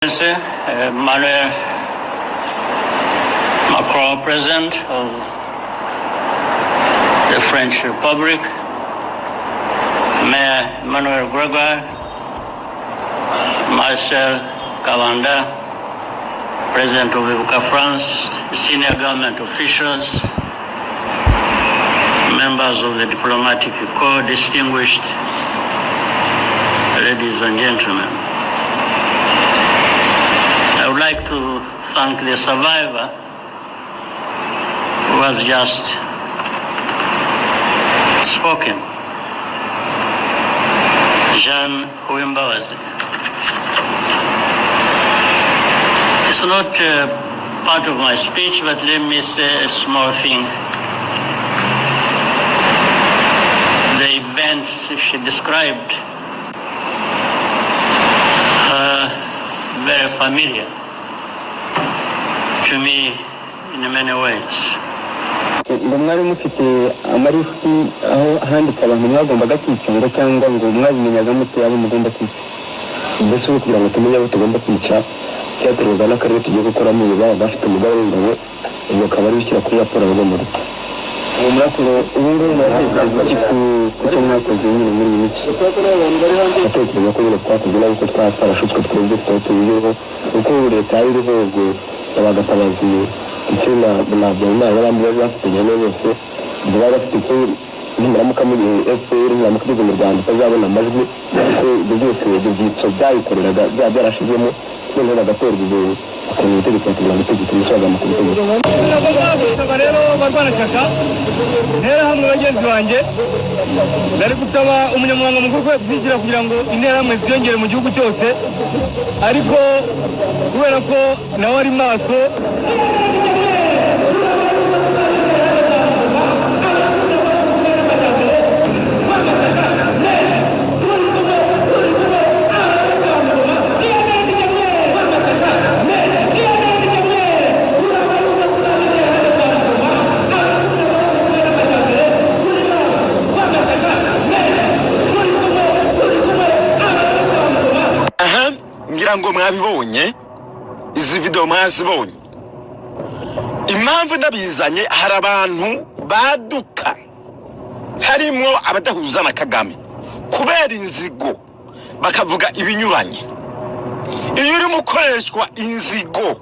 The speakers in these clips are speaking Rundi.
Emmanuel Macron, President of the French Republic, Mayor Emmanuel Gregoire, Marcel Cavanda, President of Ibuka France, senior government officials, members of the diplomatic corps, distinguished ladies and gentlemen. I would like to thank the survivor who has just spoken, Jean Uwimbabazi. It's not part of my speech, but let me say a small thing. The events she described are very familiar to me in many ways. Ngo mwari mufite amalisiti aho handitse abantu mwagombaga kwica, ngo cyangwa ngo mwabimenyaga mute abo mugomba kwica? Mbese ubu kugira ngo tumenye abo tugomba kwica cyaterwaga n'akarere tugiye gukoramo. Ubu baba bafite umugaba w'ingabo, ubwo akaba ari ushyira kuri raporo abagomba gupfa. Ngo murakoze. Ubu ngubu muratekereza iki ku cyo mwakoze nyine muri iyi minsi? Atekereza ko nyine twakoze nabi, ko twaba twarashutswe twebwe tutaba tubiziho, kuko ubu leta yari iriho ubwo abagatabazi ndetse na Habyarimana n'abandi bari bafatanya nabo bose, ubwo bari bafite ko nimuramuka muri FPR, niramuka igeze mu Rwanda, itazabona amajwi, kuko ibyo byose, ibyo byitso byayikoreraga byaba byarashizemo, noneho bagatorwa, ubwo bakabona ubutegetsi, bakagera ubutegetsi umusore ku butegetsi. Gusaba rero barwanashyaka Interahamwe bagenzi banjye, nari gusaba umunyamabanga mukuru ko yadushyigikira kugira ngo Interahamwe ziyongere mu gihugu cyose, ariko kubera ko nawe ari maso. Aha ngira ngo mwabibonye, izi video mwazibonye. Impamvu ndabizanye, hari abantu baduka harimo abadahuza na Kagame, kubera inzigo bakavuga ibinyuranye. Iyo urimo ukoreshwa inzigo,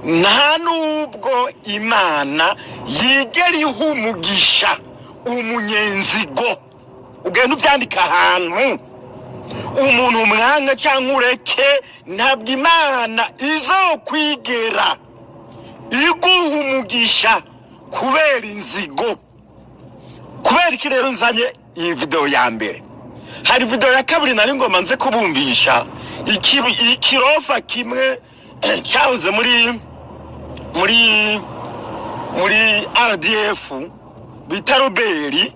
nta nubwo Imana yigera iha umugisha umunyenzigo. Ugenda ubyandika ahantu, umuntu umwanga cyangwa ureke, ntabwo Imana izokwigera iguha umugisha kubera inzigo. Kubera iki rero nzanye iyi video ya mbere? Hari video ya kabiri nari ngoma nze kubumbisha ikirofa kimwe cyahoze muri RDF bita Robert,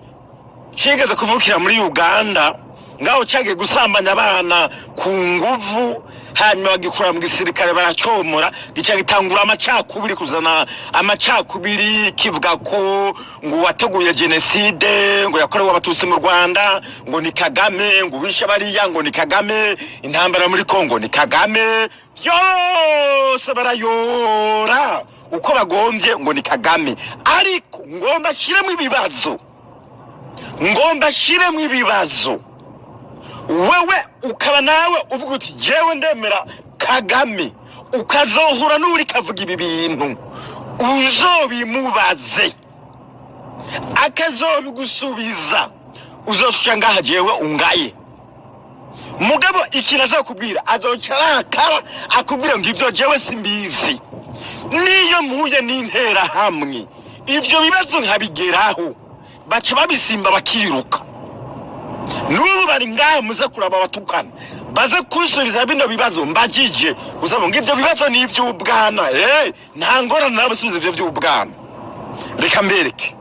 kigeze kuvukira muri Uganda, ngaho cyagiye gusambanya abana ku nguvu, hanyuma bagikura mu gisirikare baracomora, gica gitangura amacakubiri, kuzana amacakubiri, kivuga ko ngo uwateguye jenoside ngo yakorewe Abatutsi mu Rwanda ngo ni Kagame, ngo uwishe bariya ngo ni Kagame, intambara muri Kongo ni Kagame, byose barayora uko bagombye ngo ni Kagame. Ariko ngomba ashyiremo ibibazo, ngomba ashyiremo ibibazo. Wewe ukaba nawe uvuga uti jewe ndemera Kagame, ukazohura n'uri kavuga ibi bintu, uzobimubaze, akazobigusubiza, uzoca ngaha jewe ungaye. Mugabo ikintu azokubwira, azoca arakara akubwira ngo ibyo jewe simbizi. Niyo mpuye n'Interahamwe, ibyo bibazo nkabigeraho, baca babisimba bakiruka. N'ubu bari ngaha, muze kuraba abatukana baze kusubiza bino bibazo mbagije. Uzabona ngo ibyo bibazo ni iby'ubwana. Nta ngorane nabasubiza ibyo by'ubwana. Reka mbereke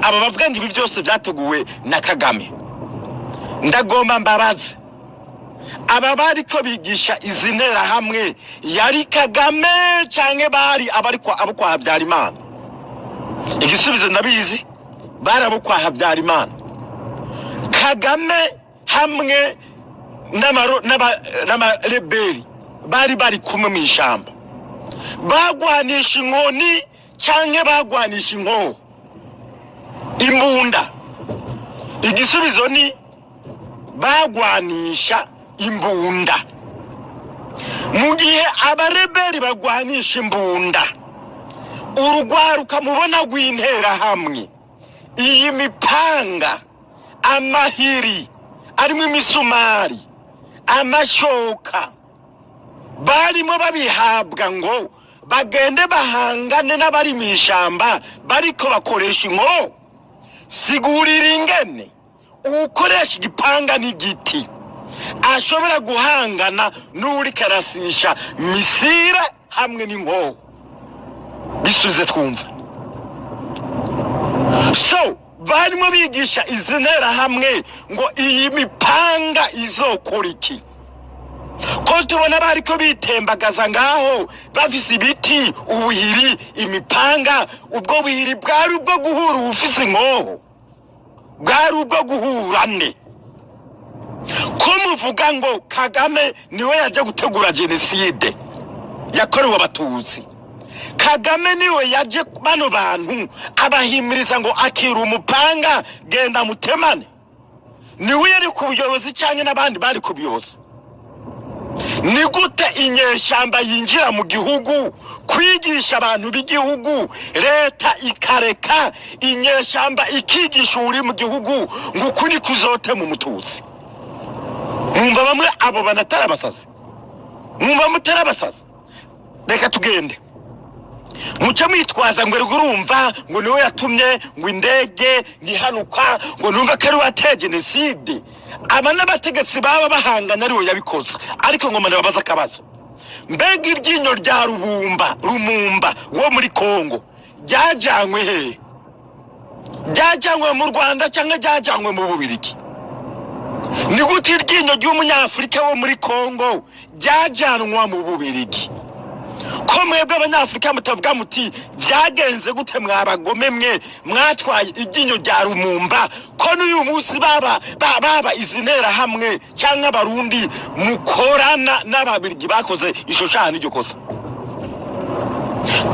aba bavuga ngo ibi byose byateguwe na Kagame. Ndagomba mbabaze aba bariko bigisha izi Nterahamwe, yari Kagame canke bari abari kwa abo kwa Habyarimana? Igisubizo ndabizi, bari abo kwa Habyarimana. Kagame hamwe n'abareberi. Bari bari kumwe mu ishyamba, bagwanisha inkoni cyangwa bagwanisha inkoho, imbunda? Igisubizo ni bagwanisha imbunda. Mu gihe abareberi bagwanisha imbunda, urugwaruka mubona rw'Interahamwe, iyi mipanga, amahiri arimo imisumari, amashoka, barimo babihabwa ngo bagende bahangane n'abari mu ishyamba bariko bakoresha inkoho. Sigurira ingene ukoresha igipanga n'igiti ashobora guhangana n'uri karasisha missile hamwe n'inkoho. Bisubize twumva. So barimo bigisha izi Nterahamwe ngo iyi mipanga izokora iki, ko tubona bariko bitembagaza ngaho bafise ibiti, ubuhiri, imipanga? Ubwo buhiri bwari ubwo guhura uwufise inkoho? Bwari ubwo guhura nde? Ko muvuga ngo Kagame niwe yaje gutegura jenoside yakorewe Abatutsi, Kagame niwe yaje bano bantu abahimiriza ngo akira umupanga, genda mutemane, niwe yari ku buyobozi cyangwa n'abandi bari ku buyobozi? Ni gute inyeshyamba yinjira mu gihugu kwigisha abantu b'igihugu, leta ikareka inyeshyamba ikigisha uri mu gihugu ngo ukuri kuzotema Umututsi? Mwumva bamwe abo banatari abasazi? Mwumva mutari abasazi? Reka tugende. Muce mwitwaza ngo erega urumva ngo niwe yatumye ngo indege ngihanuka, ngo numva ko ari we wateye jenoside. Aba n'abategetsi baba bahangana, ariwe yabikoze. Ariko ngo ndababaza akabazo: mbega iryinyo rya Rubumba, Lumumba wo muri Kongo, ryajanywe hehe? Ryajanywe mu Rwanda cyangwa ryajanywe mu Bubirigi? Ni gute iryinyo ry'Umunyafurika wo muri Kongo ryajyanwa mu Bubirigi? Ko mwebwe Abanyafurika mutavuga muti byagenze gute, mwabagome mwe mwatwaye iryinyo rya Lumumba, ko n'uyu munsi baba izi Nterahamwe cyangwa Abarundi mukorana n'Ababirigi bakoze ico caha n'iryo kosa?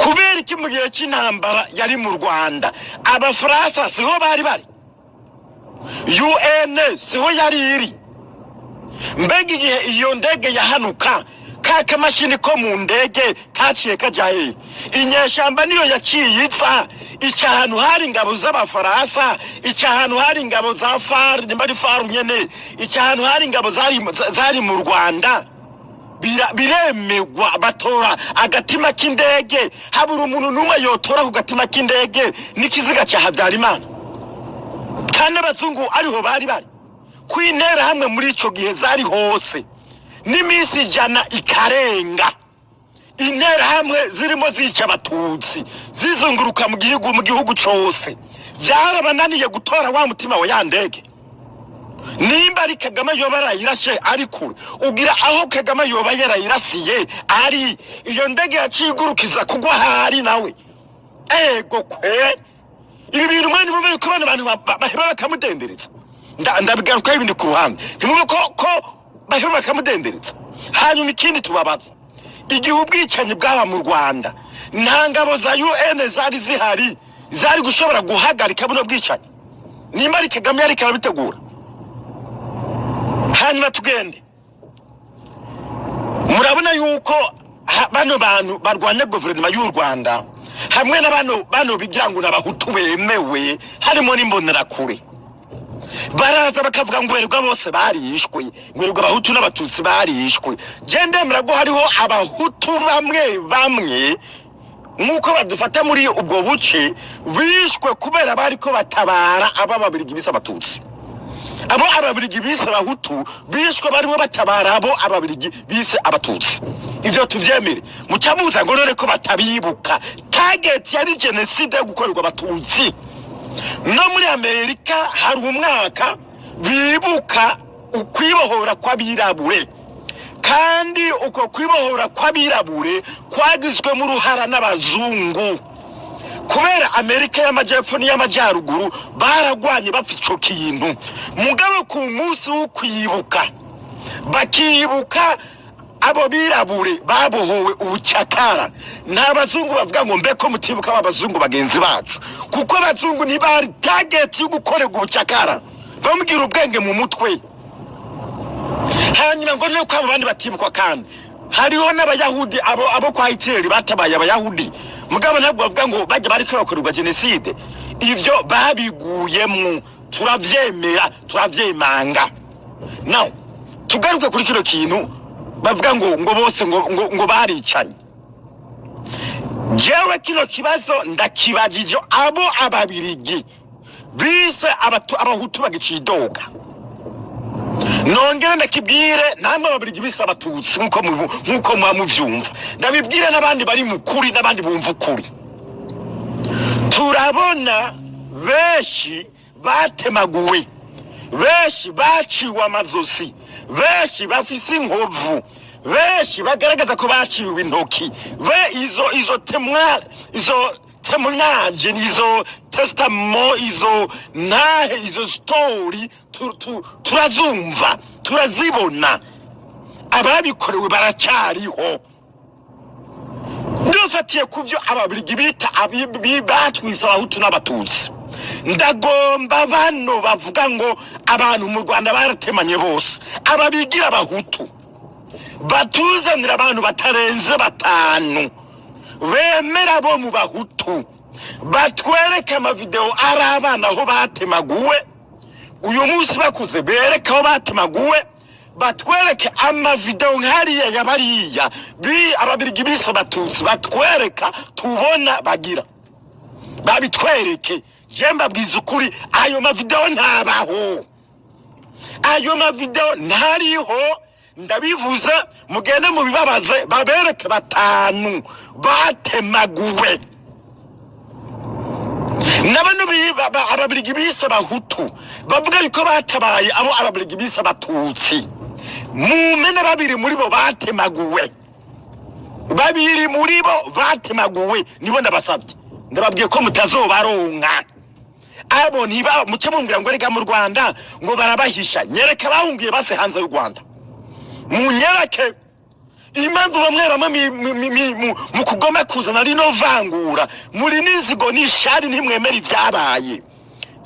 Kubera iki mu gihe cy'intambara yari mu Rwanda Abafaransa siho bari bari? UN siho yari iri? Mbega igihe iyo ndege yahanuka, ka kamashini ko mu ndege kaciye kajya hehe? Inyeshyamba niyo yaciye iza ica ahantu hari ingabo z'Abafaransa, ica ahantu hari ingabo za FAR, nimba ari FAR nyene, ica ahantu hari ingabo zari mu Rwanda. Biremegwa batora agatima k'indege, habura umuntu n'umwe yotora ku gatima k'indege n'ikiziga cya Habyarimana, kandi abazungu ariho bari bari ku Interahamwe muri ico gihe zari hose. N'iminsi 100 ikarenga, Interahamwe zirimo zica Abatutsi, zizunguruka mu gihugu cose, byarabananiye gutora wa mutima wa ya ndege. Nimba ari Kagame yoba yarayirashe ari kure, ugira aho Kagame yoba yarayirasiye ari, iyo ndege yaciye igurukiza kugwa ahari nawe? Ego kwe, ibi bintu mwe ntimumenye ko bano bantu baheba bakamudendereza. Ndabigarukaho ibindi ku ruhande. Ntimume ko baheba bakamudendereza. Hanyuma ikindi tubabaza: igihe ubwicanyi bwaba mu Rwanda, nta ngabo za UN zari zihari zari gushobora guhagarika buno bwicanyi, nimba ari Kagame yariko arabitegura? Hanyuma tugende. Murabona yuko bano bantu barwanya guverinoma y'u Rwanda hamwe na bano bigira ngo n'Abahutu bemewe, harimo n'Imbonerakure, baraza bakavuga ngo erega bose barishwe, ngo erega Abahutu n'Abatutsi barishwe. Je ndemera ko hariho Abahutu bamwe bamwe, nk'uko badufata muri ubwo buce, bishwe kubera bariko batabara aba Babirigi bise Abatutsi. Abo Ababirigi bise Abahutu bishwe barimo batabara abo Ababirigi bise Abatutsi. Ivyo tuvyemere. Muca muza ngo none ko batabibuka? Target yari jenoside yo gukorerwa Abatutsi. No muri Amerika hari umwaka bibuka ukwibohora kw'abirabure, kandi uko kwibohora kw'abirabure kwagizwemo uruhara n'abazungu, kubera Amerika y'Amajyepfo n'iy'Amajyaruguru baragwanye bapfa ico kintu. Mugabo ku munsi wo kwibuka, bakibuka Abo birabure babohowe ubucakara. Nta bazungu bavuga ngo mbe ko mutibuka aba bazungu bagenzi bacu, kuko abazungu ntibari target yo gukorerwa ubucakara. Bamubwira ubwenge mu mutwe. Hanyuma ngo nuko abo bandi batibukwa, kandi hariho n'Abayahudi, abo kwa Hitler batabaye Abayahudi. Mugabo ntabwo bavuga ngo bajya bariko bakorerwa jenoside. Ivyo babiguyemwo, turavyemera, turavyemanga. Now tugaruke kuri kino kintu bavuga ngo bose ngo baricanye. Jewe kino kibazo ndakibajije abo Ababirigi bise Abahutu bagicidoga. Nongere ndakibwire namwe Ababirigi bise Abatutsi, nkuko muba muvyumva. Ndabibwire n'abandi bari mu kuri n'abandi bumva ukuri. Turabona benshi batemaguwe, benshi baciwe amazosi, benshi bafise inkovu, benshi bagaragaza ko baciwe intoki. Be izo témoignages, izo testament, izo ntahe, izo story turazumva, turazibona. Ababikorewe baracyariho. Dufatiye ku byo Ababirigi bita batwise Abahutu n'Abatutsi, ndagomba bano bavuga ngo abantu mu Rwanda baratemanye bose, ababigira Abahutu, batuzanira abantu batarenze batanu bemera bo mu Bahutu, batwereke amavideo ari abana aho batemaguwe, uyu munsi bakuze, bereke aho batemaguwe, batwereke amavideo nk'ariya ya bariya bi Ababirigi bise Abatutsi, batwereka tubona bagira babitwereke. Je mbabwiza ukuri, ayo mavideo ntabaho, ayo mavideo ntariho. Ndabivuze, mugende mubibabaze, babereke batanu batemaguwe. Na bano Ababirigi bise Abahutu bavuga yuko batabaye abo Ababirigi bise Abatutsi, mumene babiri muri bo batemaguwe, babiri muri bo batemaguwe, nibo ndabasabye. Ndababwiye ko mutazobaronka abo. Ntiba muce mumbwira ngo reka mu Rwanda ngo barabahisha. Nyereka bahungiye base hanze y'u Rwanda, munyereke. Impamvu bamwe bamwe mu kugoma kuzana rino vangura muri n'inzigo n'ishari, ntimwemera ibyabaye,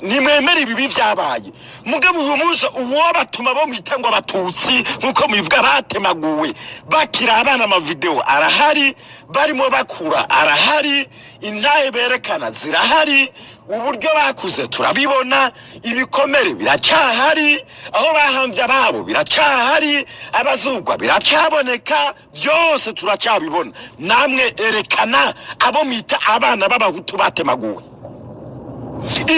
ntimwemera ibibi byabaye. Mugabo uyu munsi uwo batuma bo mwita ngo Abatutsi, nk'uko mubivuga, batemaguwe bakiri abana, amavideo arahari, barimo bakura arahari, intahe berekana zirahari, uburyo bakuze turabibona, ibikomere biracyahari, aho bahambye ababo biracyahari, abazugwa biracyaboneka, byose turacyabibona. Namwe erekana abo mwita abana b'Abahutu batemaguwe.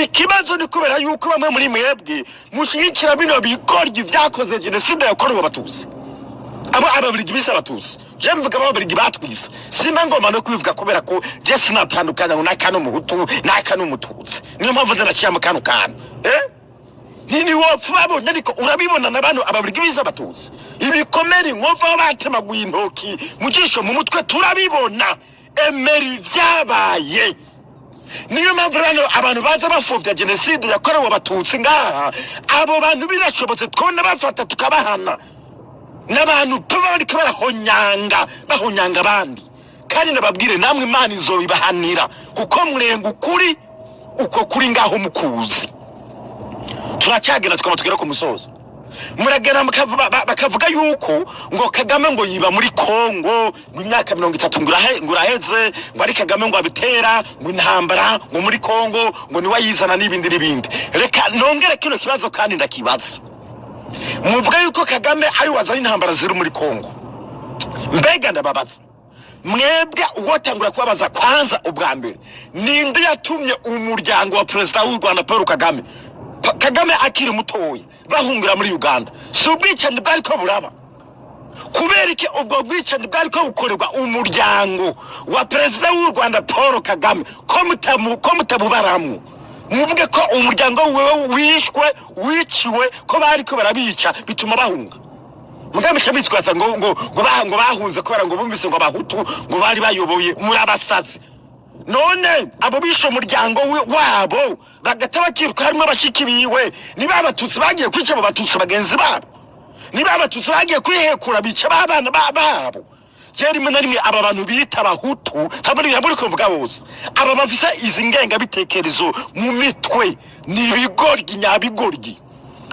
Ikibazo ni kubera yuko bamwe muri mwebwe mushyigikira bino bigoryi vyakoze jenoside yakorewe Abatutsi, abo Ababirigi bise Abatutsi. Je mvuga abo Ababirigi batwise, simba ngomba no kubivuga kubera ko je sinatandukanya ngo n'aka n'Umuhutu n'aka n'Umututsi. Niyo mpamvu nze nashyira mu kano kantu ntiwopfa babonye, ariko urabibona na bano Ababirigi bise Abatutsi, ibikomere, inkovu, aho batemaguye intoki, mu jisho, mu mutwe, turabibona. Emera ibyabaye. Niyo mpamvu rero abantu baza bapfobya jenoside yakorewe Abatutsi ngaha, abo bantu birashobotse twabona bafata tukabahana. N'abantu tuba bariko barahonyanga, bahonyanga abandi. Kandi nababwire namwe, Imana izobibahanira, kuko murenga ukuri, uko kuri ngaho mukuzi. Turacyagenda, tukaba tugera ku musozo. Muragenda bakavuga yuko ngo Kagame ngo yiba muri Kongo, ngo imyaka 30 ngo uraheze, ngo ari Kagame ngo abitera, ngo intambara ngo muri Kongo ngo niwe ayizana, n'ibindi n'ibindi. Reka nongere kino kibazo kandi ndakibaza. Muvuga yuko Kagame ari wazana intambara ziri muri Kongo. Mbega ndababaza mwebwe, uwotangura kubabaza kwanza ubwa mbere, ninde yatumye umuryango wa perezida w'u Rwanda Paul Kagame, Kagame akiri mutoya, bahungira muri Uganda? Si ubwicanyi bwariko buraba? Kubera iki ubwo bwicanyi bwariko bukorerwa umuryango wa perezida w'u Rwanda Paul Kagame, ko mutabubaramwo? Muvuge ko umuryango wiwe wishwe, wiciwe, ko bariko barabica bituma bahunga. Mugambi bitwaza ngo bahunze kubera ngo bumvise ngo Abahutu ngo bari bayoboye. Muri abasazi. None abo bishe umuryango wabo bagata bakiruka, harimo abashiki biwe, niba Abatutsi bagiye kwica abo Batutsi bagenzi babo? Niba Abatutsi bagiye kwihekura, bica babana babo. Je rimwe na rimwe aba bantu bita Abahutu, ntabwo ari kuvuga bose, aba bafise izi ngengabitekerezo mu mitwe ni ibigoryi nyabigoryi.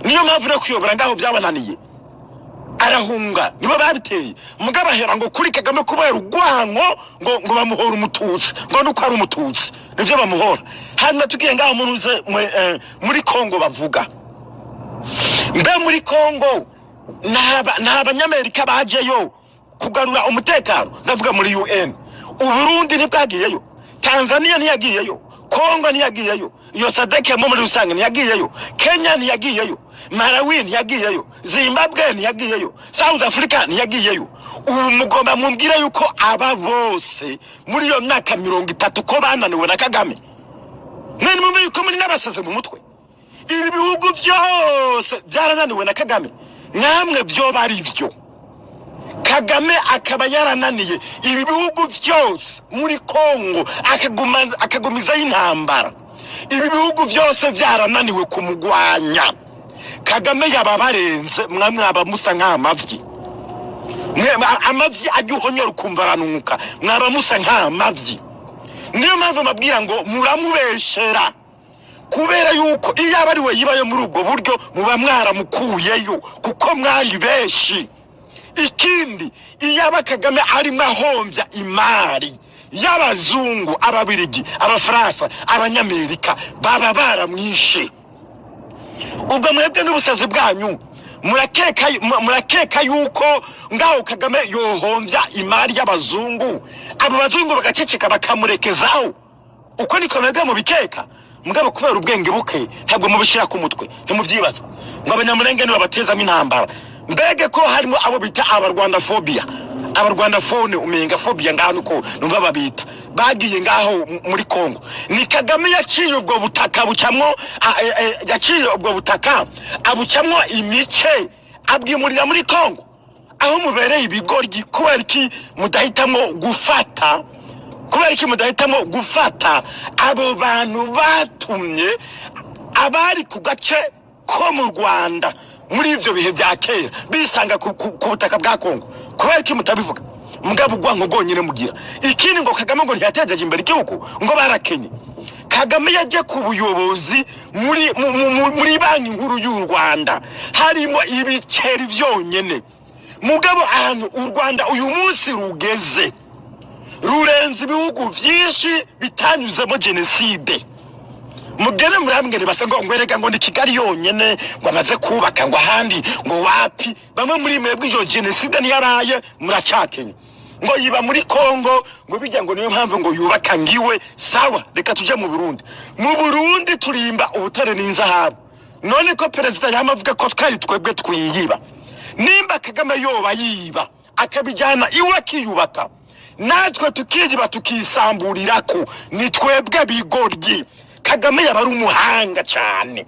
Niyo mpamvu no kuyobora ngaho byabananiye, arahunga, nibo babiteye. Mugabo ahera ngo kuri Kagame kubera urwango, ngo bamuhora Umututsi, ngo nuko ari Umututsi nivyo bamuhora. Hanyuma tugiye ngaho muruze muri Kongo, bavuga mbe muri Kongo nta Abanyamerika bajeyo kugarura umutekano? Ndavuga muri UN. Uburundi ntibwagiyeyo, Tanzania ntiyagiyeyo, Kongo ntiyagiyeyo, iyo SADC mo muri rusange ntiyagiyeyo, Kenya ntiyagiyeyo, Malawi ntiyagiyeyo, Zimbabwe ntiyagiyeyo, South Africa ntiyagiyeyo. Ubu mugomba mumbwire yuko aba bose muri iyo myaka 30 ko bananiwe na Kagame? Mwene mwumve yuko muri n'abasazi mu mutwe. Ibi bihugu byose byarananiwe na Kagame. Namwe byoba ari byo, Kagame akaba yarananiye ibi bihugu byose muri Kongo, akagumizayo intambara, ibi bihugu byose byarananiwe kumugwanya, Kagame yaba barenze. Mwa mwaba musa nk'amavyi. Amavyi ajya uhonyora ukumva aranuka. Mwaba musa nk'amavyi. Niyo mpamvu mbabwira ngo muramubeshera, kubera yuko iyo aba ari we yibayo muri ubwo buryo, muba mwaramukuyeyo kuko mwari benshi. Ikindi, iyo aba Kagame arimo ahombya imari y'Abazungu, Ababirigi, Abafaransa, Abanyamerika, baba baramwishe. Ubwo mwebwe n'ubusazi bwanyu murakeka yuko ngaho Kagame yohombya imari y'Abazungu, abo bazungu bagaceceka bakamurekezaho? Uko niko mwebwe mubikeka. Mugabo kubera ubwenge buke ntabwo mubishyira ku mutwe, ntimubyibaza. Ngo Abanyamurenge nibo batezamo intambara. Mbege ko harimo abo bita Abarwanda phobia, Abarwanda phone, umenga phobia ngaho niko numva babita, bagiye ngaho muri Kongo. Ni Kagame yaciye ubwo butaka bucamwo, yaciye ubwo butaka abucamwo imice, abwimurira muri Kongo aho mubereye ibigoryi. Kubera iki mudahitamo gufata, kubera iki mudahitamo gufata abo bantu batumye abari ku gace ko mu Rwanda muri ibyo bihe bya kera bisanga ku butaka bwa Kongo? Kubera iki mutabivuga? Mugabo urwango rwonyine mugira. Ikindi, ngo Kagame ngo ntiyatejeje imbere igihugu, ngo barakenye. Kagame yajya ku buyobozi muri Banki Nkuru y'u Rwanda harimo ibiceri byonyine. Mugabo ahantu u Rwanda uyu munsi rugeze, rurenze ibihugu byinshi bitanyuzemo jenoside. Mugere murambwire basa ngo erega ngo ni Kigali yonyene ngo amaze kubaka, ngo ahandi ngo wapi. Bamwe muri mwebwe iyo jenoside ntiyaraye, muracyakenye. Ngo yiba muri Kongo, ngo bijya, ngo niyo mpamvu ngo yubaka ngiwe. Sawa, reka tujye mu Burundi. Mu Burundi turimba ubutare n'inzahabu. None ko perezida yama avuga ko twari twebwe twiyiba, nimba Kagame yoba yiba akabijyana iwe akiyubaka, natwe tukiyiba tukisamburirako, ni twebwe bigoryi? Kagame yaba ari umuhanga cyane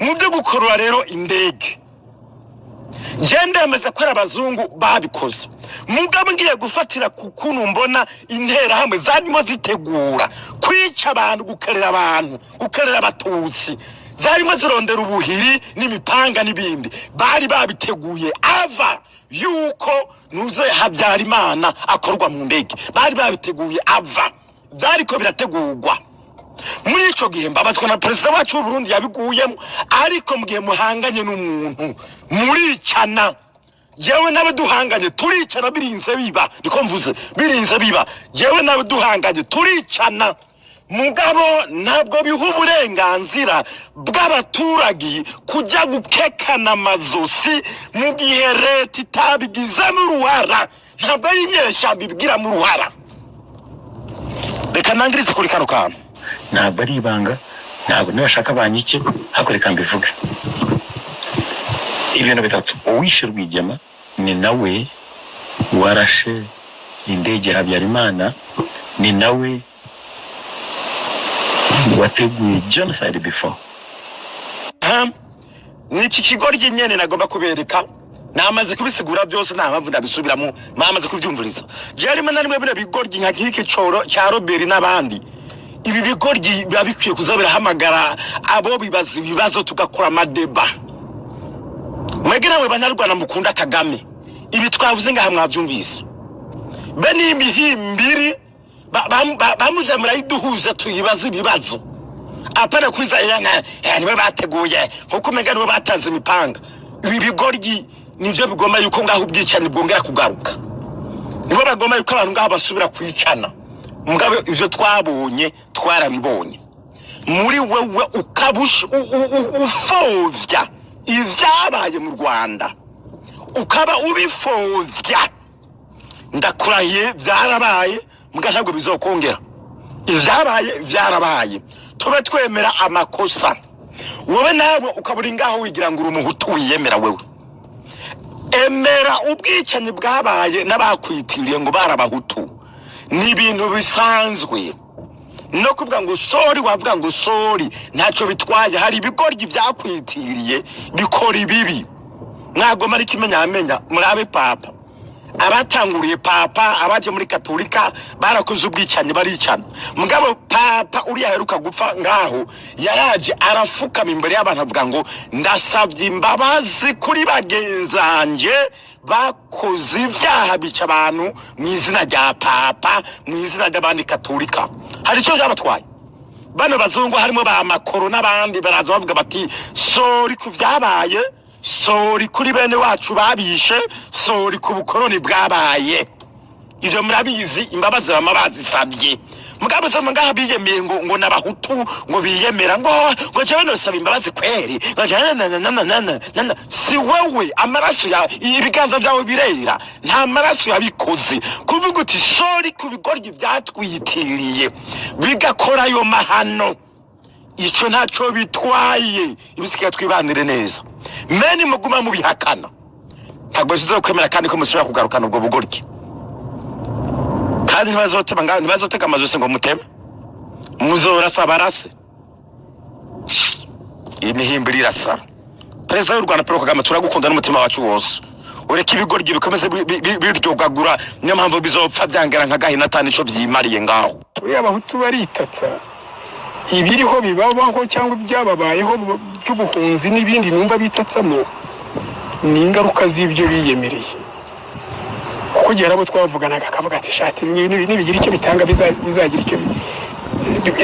mu byo gukorora rero indege. Njye ndemeza ko ari Abazungu babikoze. Mugabo ngiye gufatira ku kuntu mbona Interahamwe zarimo zitegura kwica abantu, gukorera abantu, gukorera Abatutsi, zarimo zirondera ubuhiri n'imipanga n'ibindi, bari babiteguye ava yuko nuze Habyarimana akorwa mu ndege. Bari babiteguye ava, byariko birategurwa muri ico gihe. Mbabazwa na perezida wacu w'Uburundi yabiguyemo. Ariko mu gihe muhanganye n'umuntu muricana. Jewe nawe duhanganye turicana, birinze biba, niko mvuze, birinze biba, jewe nawe duhanganye turicana. Mugabo ntabwo biha uburenganzira bw'abaturage kujya gukekana amazosi mu gihe leta itabigizemo uruhara. Ntabwo ari inyeshyamba ibigiramo uruhara. Reka nangirize kuri kano kantu. Ntabwo ari ibanga, ntabwo nibashaka banyike, ariko reka mbivuge. Ibintu bitatu: uwishe Rwigema ni nawe warashe indege ya Habyarimana, ni nawe wateguye genocide before. Ha? Ni iki kigoryi nyene nagomba kubereka. Namaze kubisigura byose, nta mpamvu ndabisubiramo, mwamaze kubyumviriza. Jewe rimwe na rimwe bino bigoryi nka nk'iki coro cya Robert n'abandi, ibi bigoryi biba bikwiye kuza birahamagara abo bibaza ibibazo, tugakora ama débats. Mwebwe nawe Banyarwanda mukunda Kagame, ibi twavuze ngaha mwabyumvise. Bene iyi mihimbiri bamuze murayiduhuza, tuyibaze ibibazo, apana kwiza niwe bateguye, nkuko umenga niwe batanze imipanga. Ibi bigoryi nivyo bigomba yuko ngaho ubwicanyi bwongera kugaruka, nibo bagomba yuko abantu ngaho basubira kwicana. Mugabo ivyo twabonye twarabibonye. Muri wewe ukabush ufovya ivyabaye mu Rwanda, ukaba ubifovya, ndakurahiye, byarabaye, mbwa ntabwo bizokongera. Ivyabaye vyarabaye, tube twemera amakosa. Wowe nawe ukaba uri ngaho wigira ngo uri Umuhutu wiyemera, wewe emera ubwicanyi bwabaye n'abakwitiriye ngo barabahutu, ni ibintu bisanzwe. No kuvuga ngo sorry, wavuga ngo sorry, ntacyo bitwaye. Hari ibigoryi byakwitiriye bikora ibibi, mwagoma ari ikimenyamenya. Murabe papa, abatanguriye papa, abaje muri Katolika barakoze ubwicanyi, baricana. Mugabo papa uriya aheruka gupfa ngaho yaraje arafukama imbere y'abantu, avuga ngo ndasabye imbabazi kuri bagenzanje bakoze ibyaha, bica abantu mu izina rya papa, mu izina ry'abandi Katolika. Hari icyo byabatwaye? Bano bazungu harimo ba Makoro n'abandi baraza bavuga bati sorry ku byabaye, sorry kuri bene wacu babishe, sorry ku bukoroni bwabaye. Ivyo murabizi, imbabazi bama bazisabye. Mugabo se ngaha biyemeye ngo n'Abahutu, ngo biyemera ngo jewe nosaba imbabazi kweri, ngo jewe na na na na na na na. Si wewe, amaraso ya ibiganza byawe birera, nta maraso yabikoze. Kuvuga uti sorry ku bigoryi byatwitiriye bigakora ayo mahano, ico ntaco bitwaye. Ibisigaye twibanire neza. Meni muguma mubihakana, ntabwo kwemera kandi ko musubira kugarukana ubwo bugoryi. Kandi ntibazotema ntibazotega amajosi ngo muteme, muzorasa barase. Iyi mihimbiri irasara. Perezida w'u Rwanda Paul Kagame, turagukunda n'umutima wacu wose. Ureke ibigoryi bikomeze biryogagura, niyo mpamvu bizopfa byangera nka gahina atanu ico vyimariye ngaho. Buriya Abahutu baritatsa ibiriho bibabaho cyangwa ibyababayeho by'ubuhunzi n'ibindi numva bitatsamo ni ingaruka z'ibyo biyemereye, kuko igihe abo twavuganaga akavuga ati shati nibigira icyo bitanga bizagira icyo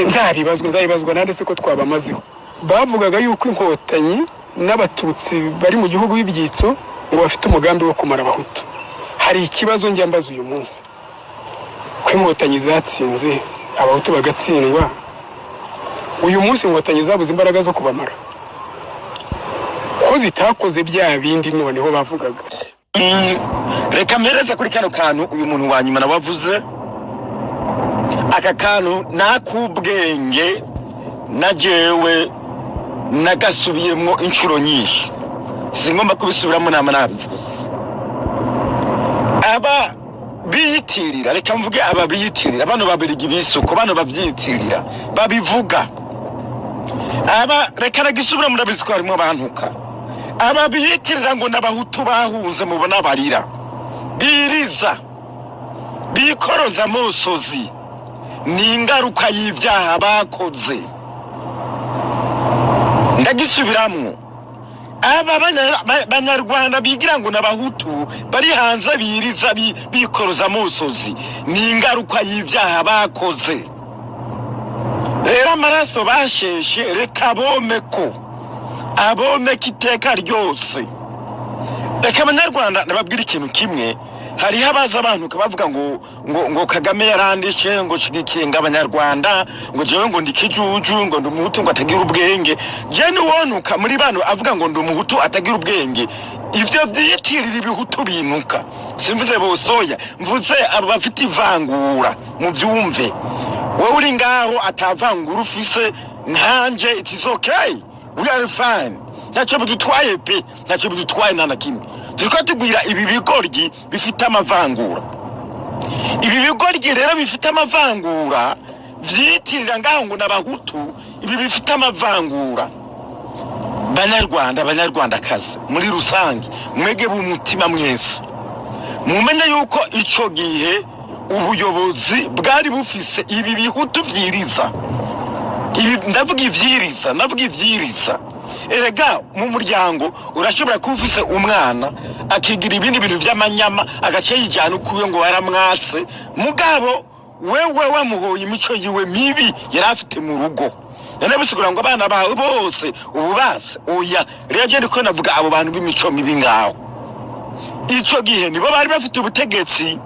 nzabibazwa nande se ko twabamazeho? Bavugaga yuko Inkotanyi n'Abatutsi bari mu gihugu b'ibyitso ngo bafite umugambi wo kumara Abahutu. Hari ikibazo njya mbaza uyu munsi: ko Inkotanyi zatsinze, Abahutu bagatsindwa, uyu munsi Inkotanyi zabuze imbaraga zo kubamara, ko zitakoze bya bindi noneho bavugaga? Reka mpereze kuri kano kantu uyu muntu wa nyuma nawe avuze. Aka kantu nakubwenge na jewe nagasubiyemwo inshuro nyinshi, singomba kubisubiramo, nama nabivuze. Aba biyitirira, reka mvuge aba biyitirira, bano Babirigi b'isuku, bano babyitirira babivuga aba, reka nagisubira, murabizi ko harimo abantuka. Aba biyitirira ngo n'Abahutu bahunze, mubona barira, biriza, bikoroza musozi, ni ingaruka y'ibyaha bakoze. Ndagisubiramwo: aba Banyarwanda bigira ngo n'Abahutu bari hanze, biriza, bikoroza musozi, ni ingaruka y'ibyaha bakoze. Rero amaraso basheshe, reka bomeko, abomeka iteka ryose. Reka Abanyarwanda nababwira ikintu kimwe: hariho abaza abantu bavuga ngo Kagame yarandishe, ngo nshigikiye ngo Abanyarwanda, ngo jewe ngo ndi kijuju, ngo ndi Umuhutu ngo atagira ubwenge. Je niwonuka muri bano avuga ngo ndi Umuhutu atagira ubwenge, ivyo vyiyitirira ibihutu binuka. Simvuze bosoya, mvuze abo bafite ivangura. Muvyumve, wowe uri ngaho atavangura ufise nkanje, it is okay, we are fine, ntacyo bidutwaye pe, ntacyo bidutwaye nta na kimwe. Turiko tugwira ibi bigoryi bifite amavangura. Ibi bigoryi rero bifite amavangura vyiyitirira ngaho ngo n'Abahutu, ibi bifite amavangura, Banyarwanda, Banyarwandakazi muri rusange, mwege b'umutima mwese, mumenye yuko ico gihe ubuyobozi bwari bufise ibi bihutu vyiriza ibi, ndavuga ivyiriza, ndavuga ivyiriza. Erega mu muryango urashobora kuba ufise umwana akigira ibindi bintu vy'amanyama, agaca yijana ukuwe ngo waramwase, mugabo wewe wamuhoye imico yiwe mibi yari afite mu rugo. None bisigura ngo abana bawe bose ubu base? Oya. Rero je ndiko navuga abo bantu b'imico mibi ngaho ico gihe nibo bari bafite ubutegetsi,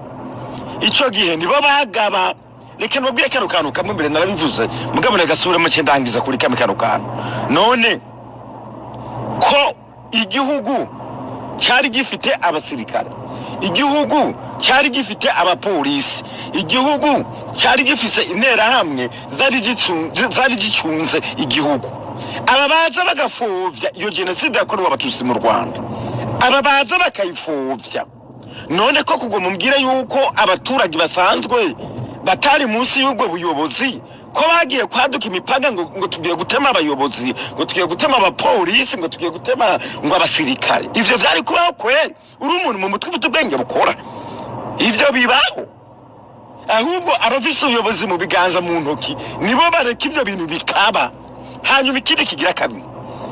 ico gihe nibo bagaba. Reka nababwire kano kantu kamwe, mbere narabivuze mugabo nagasubiramo ce ndangiza kuri kamwe kano kantu. None ko igihugu cyari gifite abasirikare, igihugu cyari gifite abapolisi, igihugu cyari gifise interahamwe zari gicunze igihugu, aba baza bagapfobya iyo jenoside yakorewe Abatutsi mu Rwanda, aba baza bakayipfobya, none ko kugwa mumbwire yuko abaturage basanzwe batari munsi y'ubwo buyobozi, ko bagiye kwaduka imipanga ngo tugiye gutema abayobozi, ngo tugiye gutema abapolisi, ngo tugiye gutema ngo abasirikare, ivyo vyari kubaho kweri? Uri umuntu mu mutwe ufite ubwenge bukora, ivyo bibaho? Ahubwo abafise ubuyobozi mu biganza, mu ntoki, nibo bareka ivyo bintu bikaba. Hanyuma ikindi kigira kabiri,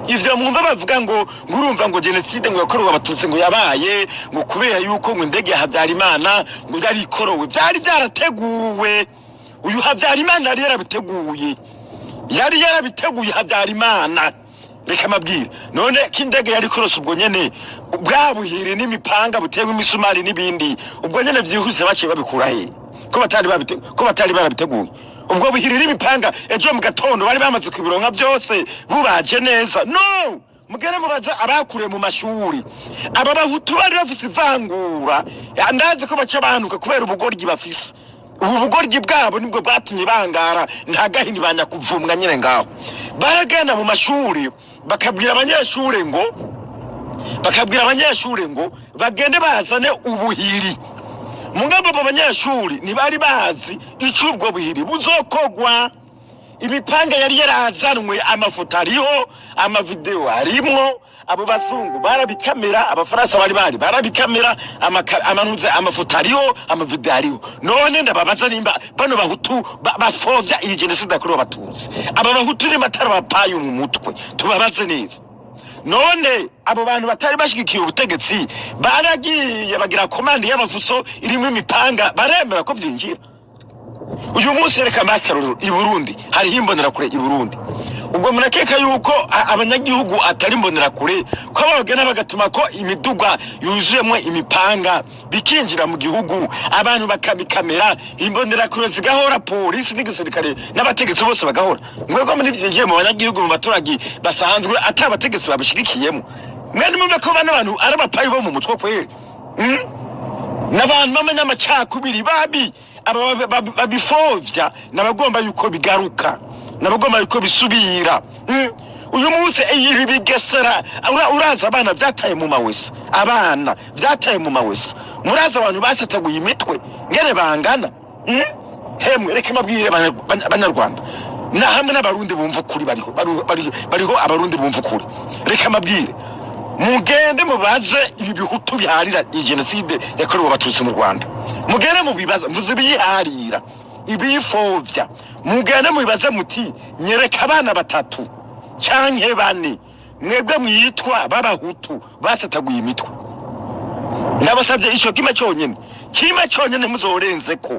ivyo mwumva bavuga ngo urumva ngo jenoside ngo yakorewe Abatutsi ngo yabaye ngo kubera yuko ngo indege ya Habyarimana ngo yari ikorowe, byari byarateguwe. Uyu Habyarimana yari yarabiteguye, yari yarabiteguye Habyarimana. Reka mabwire, none ko indege yari ikorose, ubwo nyene bwa buhiri n'imipanga butewe imisumari n'ibindi, ubwo nyene vyihuse baciye babikura he, ko batari barabiteguye? Ubwo buhiri n'imipanga ejo mu gatondo bari bamaze kubironka byose bubaje neza? No mugere mubaza abakuriye mu mashuri, aba Bahutu bari bafise ivangura. Ndazi ko baca bahanuka kubera ubugoryi bafise. Ubu bugoryi bwabo nibwo bwatumye bangara nta gahini banyakuvumwa nyine. Ngaho baragenda mu mashuri bakabwira abanyeshuri ngo bagende bazane ubuhiri. Mugabo abo banyeshuri ntibari bazi ico ubwo buhiri buzokogwa. Imipanga yari yarazanwe, amafoto ariho, amavideo arimwo, abo bazungu barabikamera, Abafaransa bari barabikamera, amanuze, amafoto ariho, amavideo ariho. None ndababaza, nimba bano Bahutu bapfobya iyi jenoside yakorewe Abatutsi, aba Bahutu nimba atari abapayu mu mutwe, tubabaze neza. None abo bantu batari bashigikiye ubutegetsi baragiye bagira commande y'amafuso irimo imipanga, baremera ko byinjira? Uyu munsi reka mbahe akarorero, i Burundi hariho Imbonerakure. I Burundi ubwo murakeka yuko abanyagihugu atari Imbonerakure, ko bagenda bagatuma ko imiduga yuzuyemo imipanga bikinjira mu gihugu, abantu bakabikamera, Imbonerakure zigahora, polisi n'igisirikare n'abategetsi bose bagahora? Mwebwe muri byinjiye mu banyagihugu, mu baturage basanzwe, atari abategetsi babishigikiyemo, mwe nimumve ko bano bantu ari abapayi bo mu mutwe kweri? N'abantu b'abanyamacakubiri babi. Aba babifovya n'abagomba yuko bigaruka, n'abagomba yuko bisubira. Uyu munsi ibi bigesera, uraza abana byataye mu mawese, abana byataye mu mawese, muraza abantu basataguye imitwe ngene bangana? Hemwe reka mabwire Abanyarwanda na hamwe n'Abarundi bumva ukuri bariho, bariho Abarundi bumva ukuri. Reka mabwire, mugende mubaze ibi Bihutu biharira iyi jenoside yakorewe Abatutsi mu Rwanda. Mugende mubibaza, mvuze ibiyiharira, ibifobya, mugende mubibaze muti: "Nyereka abana batatu canke bane mwebwe mwitwa b'Abahutu basataguye imitwe." Ndabasabye ico kimwe cyonyine, kimwe cyonyine muzorenze ko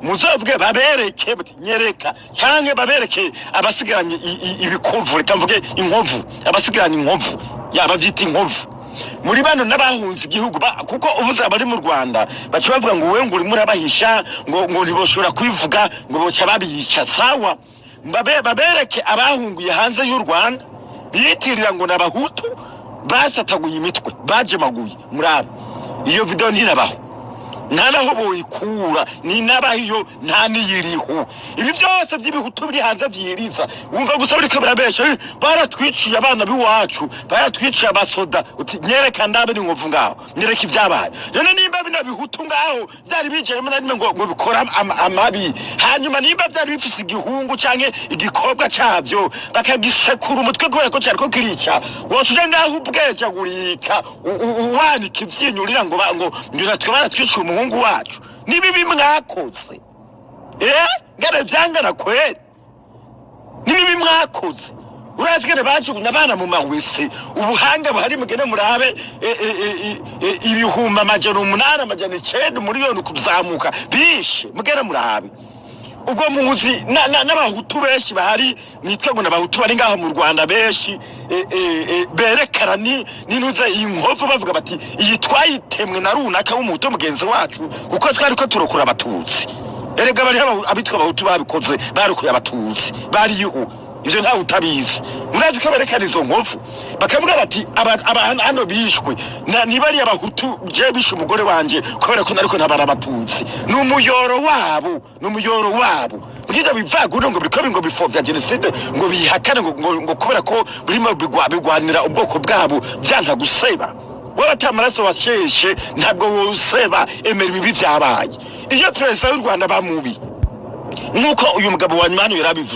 muzovuge, babereke muti: "Nyereka", canke babereke abasigaranye ibikovu, reka mvuge inkovu, abasigaranye inkovu, yaba byita inkovu muri bano n'abahunze igihugu kuko uvuze abari mu Rwanda baca bavuga ngo wowe ngo urimo urabahisha, ngo ntiboshobora kubivuga, ngo boca babica. Sawa, babereke abahunguye hanze y'u Rwanda biyitirira ngo n'Abahutu basataguye imitwe, bajemaguye muri abo. Iyo video ntirabaho, nta naho boyikura, ni nabaho iyo nta n'iyiriho. Ibi byose by'Ibihutu biri hanze vyiriza, wumva gusa biriko birabesha: "Eh, baratwiciye abana b'iwacu, baratwiciye abasoda." Uti: "Nyereka ndabe n'inkovu ngaho, nyereka ibyabaye." None nimba bino Bihutu ngaho byari bicayemo na rimwe ngo bikora amabi, hanyuma nimba byari bifise igihungu canke igikobwa cabyo bakagisekura umutwe kubera ko cyariko kirica, woca uje ngaho ubwejagurika, wanika ivyinyo urira ngo natwe baratwiciye umuhungu wacu. Nibibi mwakoze, ngene vyangana kweri, nibibi mwakoze. Urazi kene bajugunya abana mu mawese? Ubuhanga buhari, mugende murabe 800,000, 900, 1,000,000 kuzamuka bishe. Mugende murabe ubwo muzi n'abahutu benshi bahari mwitwa ngo n'abahutu bari ngaho mu Rwanda benshi berekana ni ninuze inkovu, bavuga bati iyi twayitemwe na runaka w'umuhutu mugenzi wacu kuko twari ko turokora abatutsi. Erega bariho abitwa abahutu babikoze, barokoye abatutsi bariho, ivyo ntawe utabizi. Murazi ko berekana izo nkovu bakavuga bati hano bishwe niba ari abahutu, je bishe umugore wanje kubera ko nariko ntabara abatutsi. Ni umuyoro wabo, ni umuyoro wabo. Bwira bivagura ngo biriko ngo bipfovya jenoside, ngo bihakane ngo kubera ko birimo bigwanira ubwoko bwabo, byanka guseba. Wowe ata amaraso washeshe ntabwo woseba. Emera ibibi vyabaye. Iyo perezida w'u Rwanda bamubi nk'uko uyu mugabo wa nyuma hano yarabivuze.